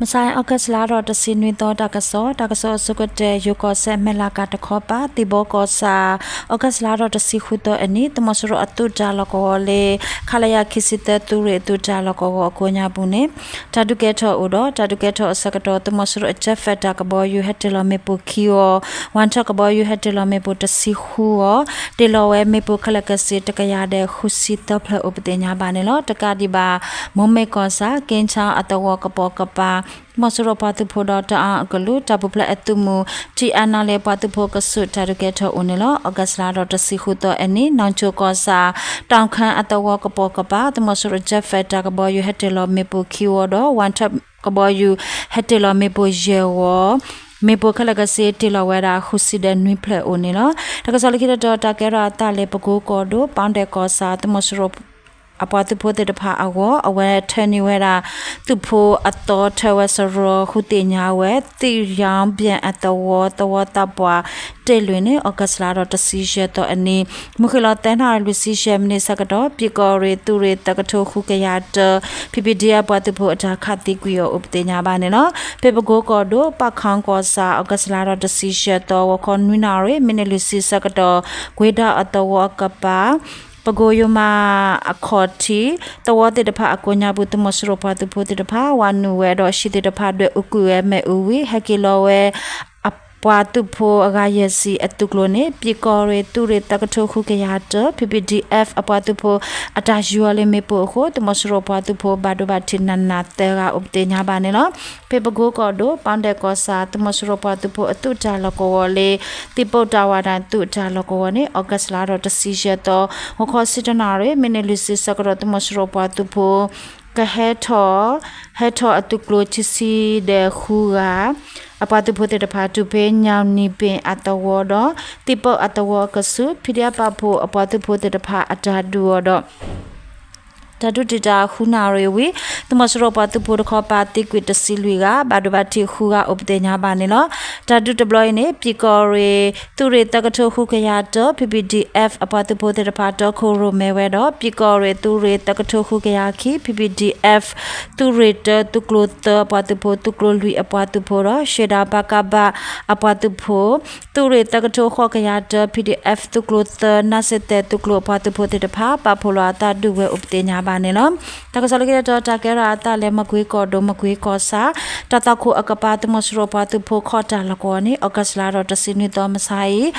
မုၢ်ဆါအံၤ August လါထီၣ်တဆံနွံသီ တၢ်ကစီၣ်, တၢ်ကစီၣ်အဆိကတၢၢ် ယိၤကီၢ်စဲၣ် မဲၢ်လးကၤတခီပၤ သံၣ်ဘီကီၢ်ဆၣ်, August လါထီၣ်တဆံဃုသီအနံၤ သုးမီၤစိရိၤအသုးတၢ်လီၢ်ကဝီၤလၢ ခလရ ခံဆံသၢ သုးရ့ၣ်အသုးတၢ်လီၢ်ကဝီၤအကိးညါပူၤန့ၣ် တၢ်ဒုးကဲထီၣ်အိၣ်ဒီး တၢ်ဒုးကဲထီၣ်အဆၢကတီၢ် သုးမီၤစိရိၤအ Jet Fighter တၢ်ကဘီယူၤ ဟဲတ့ၢ်လီၤမ့ၣ်ပိၢ်ခံဝီၤ, ဝၣ်ထၢၣ် ကဘီယူၤ ဟဲတ့ၢ်လီၤမ့ၣ်ပိၢ်တဆံဃုဝီၤ, တ့ၢ်လီၤဝဲမ့ၣ်ပိၢ်ခဲလၢာ်ခဲဆ့ တကယၤဒီးဃုဆံသၢဖျၢၣ်အိၣ်ပသ့ၣ်ညါဘၣ်န့ၣ်လီၤ. တကးဒံးဘၣ် မိၢ်မ့ၢ်ကီၢ်ဆၣ် က့ၣ်ဆၣ်အသဝီ ကပိာ်ကပၤ သုးမီၤစိရိၤပှၤသုးဖိဒီး တအၣ်အကလုာ် တၢ်ပူၤဖျဲးအသုးမုၢ် ထံအၣ်နၣ်လ့ ပှၤသုးဖိကဆူး တၢ်ဒုးကဲထီၣ်အိၣ်န့ၣ်လီၤ. August လါထီၣ်တဆံဃုသီအနံၤ နီၢ်ဆိကီၢ်ဆၣ် တၢ်ခၢၣ်အသဝီ ကပိာ်ကပၤ သုးမီၤစိရိၤ Jet Fighter တၢ်ကဘီယူၤ ဟဲတ့ၢ်လီၤမ့ၣ်ပိၢ်ခံဝီၤဒီး ဝၣ်ထၢၣ် ကဘီယူၤ ဟဲတ့ၢ်လီၤမ့ၣ်ပိၢ်ယဲၢ်ဝီၤ, မ့ၣ်ပိၢ်ခဲလၢာ်ခဲဆ့ တ့ၢ်လီၤဝဲဒၣ်ဃုဆံဒီးနွံဖျၢၣ်အိၣ်န့ၣ်လီၤ. တၢ်ကစီၣ်လၢခံတတီၤ တၢ်ကဲထီၣ်အသးလၢ ပကိကီၢ်ဒိၣ် ပီၣ်ဒဲးကီၢ်ဆၣ် သုးမီၤစိရိၤ အပှၤသုးဖိသ့ၣ်တဖၣ်အဂီၢ် အဝဲထၢနံၤဝဲဒၣ် သုးဖိအသီ ထၢဝဲစရီ ဃုသ့ၣ်ညါဝဲ သံၣ်ယီဘၠဲၣ်အသဝီ သဝီသးပှၢ်တ့ၢ်လွံၢ်န့ၣ် August လါထီၣ်တဆံယဲၢ်သီအနံၤ မုၢ်ဃ့ၢ်လီၤသၢနၣ်ရံၣ် လွံၢ်ဆံယဲၢ်မံးနံးဆၢကတီၢ် ပၠံၣ်ကီၢ်ရ့ၣ် သုးရ့ၣ်သၢကထိဃုကယၤတၢ ဖံးဖံးဒံအပှၤသုးဖိအတၢ်ခးသံကွံာ်အီၤအိၣ်ပသ့ၣ်ညါဘၣ်န့ၣ်လီၤ. ဖဲပကိကီၢ်ဒိၣ် ပၣ်ခီကီၢ်ဆၣ် August လါထီၣ်တဆံယဲၢ်သီ ဂီၤခီနွံနၣ်ရံၣ် မံးနံးလွံၢ်ဆံဆၢကတီၢ် ကွ့ဒၣ်အသဝီအကပၤ ပကိယိၤမးအခီၣ်ထံး သဝီသ့ၣ်တဖၣ်အကိးညါပူၤ သုးမီၤစိရိၤပှၤသုးဖိသ့ၣ်တဖၣ် ဝၤနုာ်ဝဲဒီးဟံၣ်သ့ၣ်တဖၣ် ဒွဲၣ်အူကွံာ်ဝဲမ့ၣ်အူဝံၤ ဟဲက့ၤလီၤဝဲ အပှၤသုးဖိအဂၤယဲၢ်ဆံအသုးကျိၤန့ၣ် ပၠံၣ်ကီၢ်ရ့ၣ် သုးရ့ၣ်သၢကထိဃုကယၤတၢ ဖံးဖံးဒံအၣ် အပှၤသုးဖိအတၢ်ယူၤအီၤလၢမ့ၣ်ပိၢ်အဃိ သုးမီၤစိရိၤပှၤသုးဖိဘၣ်ဒိဘၣ်ထံးနးနးသၢဂၤအိၣ်ပသ့ၣ်ညါဘၣ်န့ၣ်လီၤ. ဖဲပကိကီၢ်ဒိၣ် ပီၣ်ဒဲးကီၢ်ဆၣ် သုးမီၤစိရိၤပှၤသုးဖိအသုးတၢ်လီၢ်ကဝီၤလၢ သံၣ်ပိၣ်တၢ်ဝးဒၣ်သုးတၢ်လီၢ်ကဝီၤန့ၣ် August လါထီၣ်တဆံယဲၢ်သီ ဂီၤခီဆံတၢနၣ်ရံၣ် မံးနံးလွံၢ်ဆံဆၢကတီၢ် သုးမီၤစိရိၤပှၤသုးဖိ ကဟဲထီၣ် ဟဲထီၣ်အသုးကျိၤခံဆံဒီးဃုဂၤ အပှၤသုးဖိသ့ၣ်တဖၣ် တုၤဖဲညၣ်နံၤပ့ၣ်အသဝီဒီး သံၣ်ပိၣ်အသဝီအကဆူး ဖံးဒံအပာ်ဖှိၣ်အပှၤသုးဖိသ့ၣ်တဖၣ်အတၢ်ဒုးအီၤဒီး တၢ်ဒုးတံာ်တာ်ဃုနၣ်ရံၣ်ဝံၤ သုးမီၤစိရိၤပှၤသုးဖိတခီပၤသံကွံာ်တဆံလွံၢ်ဂၤ ဘၣ်ဒိဘၣ်ထံးဃုဂၤအိၣ်ပသ့ၣ်ညါဘၣ်န့ၣ်လီၤ. တၢ်ဒုးတဘျီအံၤန့ၣ် ပၠံၣ်ကီၢ်ရ့ၣ် သုးရ့ၣ်သၢကထိဃုကယၤတၢ ဖံးဖံးဒံအၣ် အပှၤသုးဖိသ့ၣ်တဖၣ် တီခိၣ်ရိၣ်မဲဝဲဒီး ပၠံၣ်ကီၢ်ရ့ၣ် သုးရ့ၣ်သၢကထိဃုကယၤခံ ဖံးဖံးဒံအၣ် သုးရ့ၣ်တၢ သုးကျိၤသၢ အပှၤသုးဖိ သုးကျိၤလွံၢ်အပှၤသုးဖိဒီး ရှ့ဒၣ် ပကဖ အပှၤသုးဖိ သုးရ့ၣ်သၢကထိဃိးကယၤတၢ PDF သုးကျိၤသၢ နၢ်စ့ၣ်သဲးသုးကျိၤအပှၤသုးဖိသ့ၣ်တဖၣ် ပာ်ဖှိၣ်လီၤအသးဒုးဝဲအိၣ်ပသ့ၣ်ညါဘၣ်န့ၣ်လီၤ. တၢ်ကစီၣ်လၢခံတတီၤ တၢ်ကဲထီၣ်အသးလၢ မကွ့ကီၢ်ဒိၣ် မကွ့ကီၢ်ဆၣ် တၢ်သွၣ်ခိၣ်အကပၤ သုးမီၤစိရိၤပှၤသုးဖိခီၣ်တၢ်လီၢ်ကဝီၤန့ၣ် August လါထီၣ်တဆံနွံသီမုၢ်ဆါအံၤ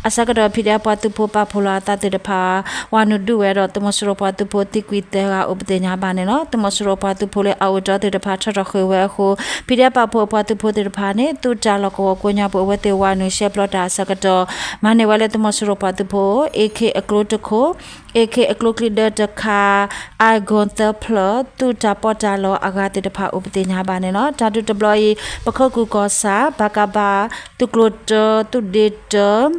အဆၢကတီၢ် PDF ပှၤသုးဖိပာ်ဖှိၣ်လီၤအသးသ့ၣ်တဖၣ် ဝၤနုာ်ဒုးဝဲဒီး သုးမီၤစိရိၤပှၤသုးဖိသံကွံာ်သၢဂၤအိၣ်ပသ့ၣ်ညါဘၣ်န့ၣ်လီၤ. သုးမီၤစိရိၤပှၤသုးဖိလၢအအိၣ်တီသ့ၣ်တဖၣ် ထီၣ်ထီၣ်ဃ့ၢ်ဝဲအဃိ PDF ပာ်ဖှိၣ်အပှၤသုးဖိသ့ၣ်တဖၣ်န့ၣ် သုးတၢ်လီၢ်ကဝီၤကိးညါပူၤ အဝဲသ့ၣ်ဝၤနုာ်ရှဲပျီတၢ်အဆၢကတီၢ် မၤန့ၢ်ဝဲလၢသုးမီၤစိရိၤပှၤသုးဖိ AK အကျိတခိၣ် AK အကျိချံဒၢတခါ အါကီၢ်သၢဖျၢၣ် သုးတၢ်ပီးတၢ်လီအဂၤသ့ၣ်တဖၣ်အိၣ်ပသ့ၣ်ညါဘၣ်န့ၣ်လီၤ. တၢ်ဒုးတဘျီအံၤ ပခိၣ်ကူၣ်ကီၢ်ဆၣ် ပကဖ သုးကျိၤတၢ သုးဒ့တၢ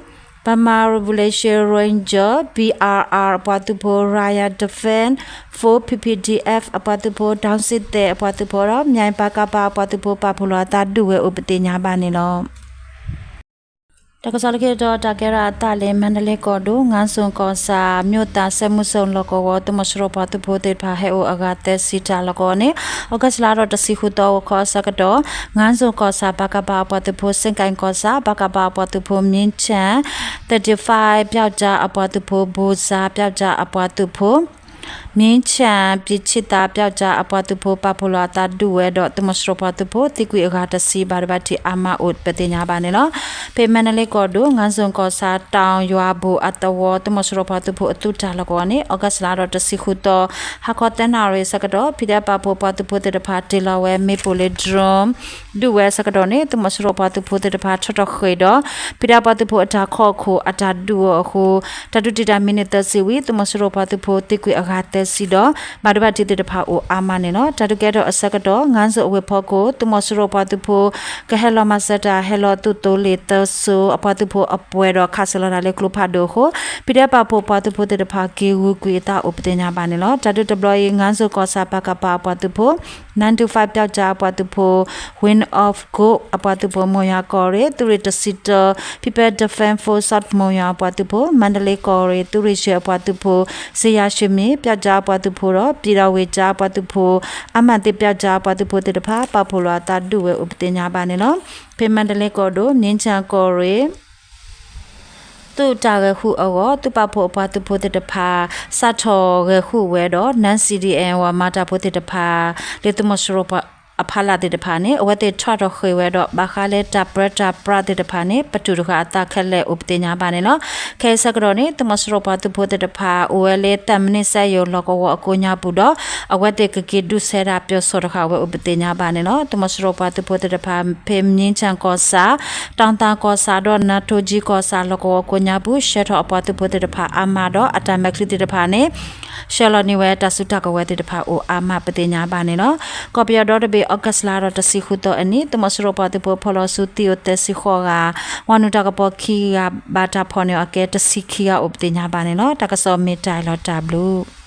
Burma Revolution Ranger BRR အပှၤသုးဖိ Royal Defense Force PPDF အပှၤသုးဖိ တၢ်စံၣ်သဲးအပှၤသုးဖိဒီး မြိုင် ပကဖ အပှၤသုးဖိ ပာ်ဖှိၣ်လီၤအသးဒုးဝဲအိၣ်ပသ့ၣ်ညါဘၣ်န့ၣ်လီၤ. တၢ်ကစီၣ်လၢခံတတီၤ တၢ်ကဲထီၣ်အသးလၢ မါဒလ့ကီၢ်ဒိၣ် ငါးစုံကီၢ်ဆၣ် မြို့သစ်စက်မှုဇုန်လီၢ်ကဝီၤ သုးမီၤစိရိၤပှၤသုးဖိသ့ၣ်တဖၣ်ဟဲအိၣ်အဂၤသၢဆံတၢ်လီၢ်ကဝီၤန့ၣ် August လါထီၣ်တဆံဃုသီ ဂီၤခီအဆၢကတီၢ် ငါးစုံကီၢ်ဆၣ် ပကဖ အပှၤသုးဖိ စ့ၣ်ကၣ်ကီၢ်ဆၣ် ပကဖ အပှၤသုးဖိ မြင်းခြံ သၢဆံဃု ပျောက်ကျား အပှၤသုးဖိ ဘိၣ်စၣ် ပျောက်ကျား အပှၤသုးဖိ မြင်းခြံ ပြည်ချစ်သား ပျောက်ကျား အပှၤသုးဖိ ပာ်ဖှိၣ်လီၤအသးဒုးဝဲဒီး သုးမီၤစိရိၤပှၤသုးဖိ သံကွံာ်အဂၤတဆံ ဘၣ်ဒိဘၣ်ထံးအါမးအိၣ်ပသ့ၣ်ညါဘၣ်န့ၣ်လီၤ. ဖဲမါဒလ့ကီၢ်ဒိၣ် ငါးစုံကီၢ်ဆၣ် တောင်ရွာဘို့ အသဝီ သုးမီၤစိရိၤပှၤသုးဖိအသုးတၢ်လီၢ်ကဝီၤန့ၣ် August လါထီၣ်တဆံဃုသီ ဟါခီသၢနၣ်ရံၣ်အဆၢကတီၢ် PDF ပာ်ဖှိၣ်ပှၤသုးဖိသ့ၣ်တဖၣ် တ့ၢ်လီၤဝဲမ့ၣ်ပိၢ်လၢ drone ဒုးဝဲအဆၢကတီၢ်န့ၣ် သုးမီၤစိရိၤပှၤသုးဖိသ့ၣ်တဖၣ်ထီၣ်ထီၣ်ဃ့ၢ်ဒီး PDF ပှၤသုးဖိအတၢ်ခီၣ်ခိၣ်အတၢ်ဒုးအီၤအဃိ တၢ်ဒုးတံာ်တာ်မံးနံးသၢဆံဝံၤ သုးမီၤစိရိၤပှၤသုးဖိသံကွံာ်အဂၤသၢဆံဒီး ဘၣ်ဒိဘၣ်ထံးသ့ၣ်တဖၣ်အိၣ်အါမးန့ၣ်လီၤ. တၢ်ဒုးကဲထီၣ်အဆၢကတီၢ် ငါးစုံအဝ့ၢ်ဖီခိၣ် သုးမီၤစိရိၤပှၤသုးဖိ ကဟဲလီၤမၤစၢၤတၢ်ဟဲလီၤသုးသိလ့ၣ်သၢစိၤ အပှၤသုးဖိအပှဲၤဒီးခးစၢၤလီၤတၢ်လၢကျိဖးဒိၣ်အဃိ PDF ပာ်ဖှိၣ်ပှၤသုးဖိသ့ၣ်တဖၣ်က့ၤဂုာ်ကွံာ်အသးအိၣ်ပသ့ၣ်ညါဘၣ်န့ၣ်လီၤ. တၢ်ဒုးတဘျီအံၤ ငါးစုံကီၢ်ဆၣ် ပကဖ အပှၤသုးဖိ nine two five ပျောက်ကျားအပှၤသုးဖိ, Wind of Gold အပှၤသုးဖိ မုံရွာကီၢ်ရ့ၣ်, သုးရ့ၣ်တဆံတၢ People Defense Force South မုံရွာအပှၤသုးဖိ, မန္တလေးကီၢ်ရ့ၣ် သုးရ့ၣ်ရွှ့ၣ်အပှၤသုးဖိ, ဇေယျရွှ့ၣ်မ့ၣ် ပျောက်ကျားအပှၤသုးဖိဒီး ပြည်တော်ဝင်ကျားအပှၤသုးဖိ, အမှတ်သစ် ပျောက်ကျားအပှၤသုးဖိသ့ၣ်တဖၣ် ပာ်ဖှိၣ်လီၤအသးဒုးဝဲအိၣ်ပသ့ၣ်ညါဘၣ်န့ၣ်လီၤ. ဖဲမန္တလေးကီၢ်ဒိၣ် မြင်းခြံကီၢ်ရ့ၣ် သုးတၢ်ဂဲၤဃုာ်အဂီၢ် သုးပာ်ဖှိၣ်အပှၤသုးဖိသ့ၣ်တဖၣ် စးထီၣ်ဂဲၤဃုာ်ဝဲဒီး non-C D M ဝဲမၤတၢ်ဖိသ့ၣ်တဖၣ် လၢသုးမီၤစိရိၤအဖီလာ်သ့ၣ်တဖၣ်န့ၣ် အဝဲသ့ၣ်ထွဲထီၣ်ဃ့ၢ်ဝဲဒီး ဘၣ်ဃးလၢတၢ်ပြၢတၢ်ပြးသ့ၣ်တဖၣ်န့ၣ် ပတုာ်တဃာ်အသးခဲလၢာ်အိၣ်ပသ့ၣ်ညါဘၣ်န့ၣ်လီၤ. ခဲအံၤဆၢကတီၢ်န့ၣ် သုးမီၤစိရိၤပှၤသုးဖိသ့ၣ်တဖၣ် အိၣ်ဝဲလၢ သံမဏိစက်ရုံ လီၢ်ကဝီၤအကိးညါပူၤဒီး အဝဲသ့ၣ်ကက့ၤဒုးဆဲးတၢ်ပၠီၣ်ဆီၣ်တဃာ်ဝဲအိၣ်ပသ့ၣ်ညါဘၣ်န့ၣ်လီၤ. သုးမီၤစိရိၤပှၤသုးဖိသ့ၣ်တဖၣ် ဖဲမြင်းခြံကီၢ်ဆၣ်, တောင်သာကီၢ်ဆၣ်ဒီး နါထိကၠံကီၢ်ဆၣ် လီၢ်ကဝီၤကိးညါပူၤ ဆှၢထီၣ်အပှၤသုးဖိသ့ၣ်တဖၣ်အါမးဒီး အတၢ်မဲာ်ချံသ့ၣ်တဖၣ်န့ၣ် ဆှၢလီၤန့ၢ်ဝဲတၢ်စုတၢ်ကဝဲၤသ့ၣ်တဖၣ်အိၣ်အါမး ပသ့ၣ်ညါဘၣ်န့ၣ်လီၤ. ကီၢ်ပယီၤဒီတဘ့ၣ် August လါဒီးတဆံဃုသီအနံၤ သုးမီၤစိရိၤပှၤသုးဖိဖီၣ်လီၤဆူသံအိၣ်သဲးစံဃိးဂၤ, ဝၤနုာ်တၢ်ကပီၤခံဂၤ ဘၣ်တၢ်ဖီၣ်န့ၢ်အီၤကဲတဆံခံဂၤအိၣ်ပသ့ၣ်ညါဘၣ်န့ၣ်လီၤ. တၢ်ကစီၣ်မ့ၢ်တၢ်အံၤလီၤ တၢ်ဘျုး